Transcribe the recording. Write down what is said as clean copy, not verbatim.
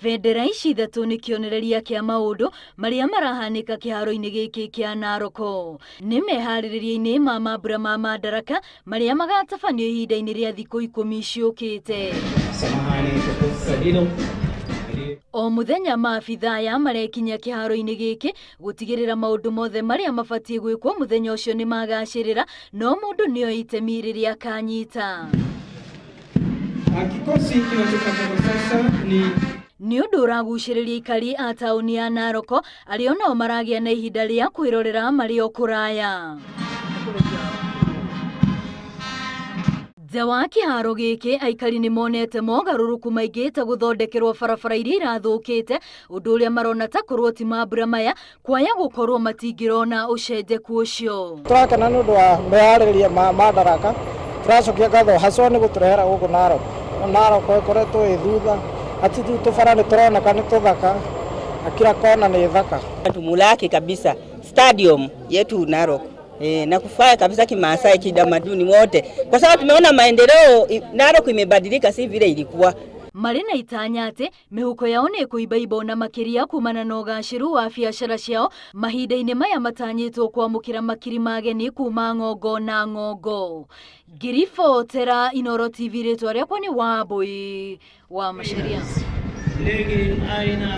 Bendera ici ithatũ nĩ kĩonereria kĩa maũndũ marĩa marahanĩka kĩharo-inĩ gĩkĩ kĩa Naroko. Nĩ meharĩrĩria-inĩ ma mambura ma Madaraka marĩa magatabanio ihinda-inĩ rĩa thikũ 10 ciũkĩte. Samahani kwa kosa hilo. O mũthenya maabitha aya marekinyia kĩharo-inĩ gĩkĩ gũtigĩrĩra maũndũ mothe marĩa mabatiĩ gwĩkwo mũthenya ũcio nĩ magacĩrĩra, no mũndũ nĩoĩ itemi rĩrĩa akanyita. Kikosi kinachofuata kwa sasa ni Nĩ ũndũ ũragucĩrĩria aikari a taũni ya Naroko arĩa onao maragĩa na ihinda rĩa kwĩrorera marĩ o kũraya. Nja wa kĩharo gĩkĩ aikari nĩ monete mogarũrũku maingĩ ta gũthondekerwo barabara iria irathũkĩte, ũndũ ũrĩa marona ta korwo ti mambura maya kwaya gũkorwo matingĩrona ũcenjeku ũcio. Tũrakena nĩ ũndũ wa meharĩrĩria ma Madaraka, tũracokia ngatho haswa nĩ gũtũrehera gũkũ Narok. Narok ĩkoretwo ĩ thutha, ati rĩu tũbara nĩ tũroneka nĩ tũthaka na kila kona nĩ thaka. Tumulaki kabisa stadium yetu Narok. Na kufaa kabisa kimaasai kitamaduni wote, kwa sababu tumeona maendeleo Narok imebadilika, si vile ilikuwa. Marĩ na itanya atĩ mĩhuko yao nĩ ĩkũimbaimba na makĩria kumana na ũgacĩru wa biacara ciao mahinda-inĩ maya matanyĩtwo kwamũkĩra makiri ma ageni kuma ng'ongo na ng'ongo. Ngĩribotera Inooro TV, rĩtwa rĩakwa nĩ Wambui wa Macharia. Ndege aina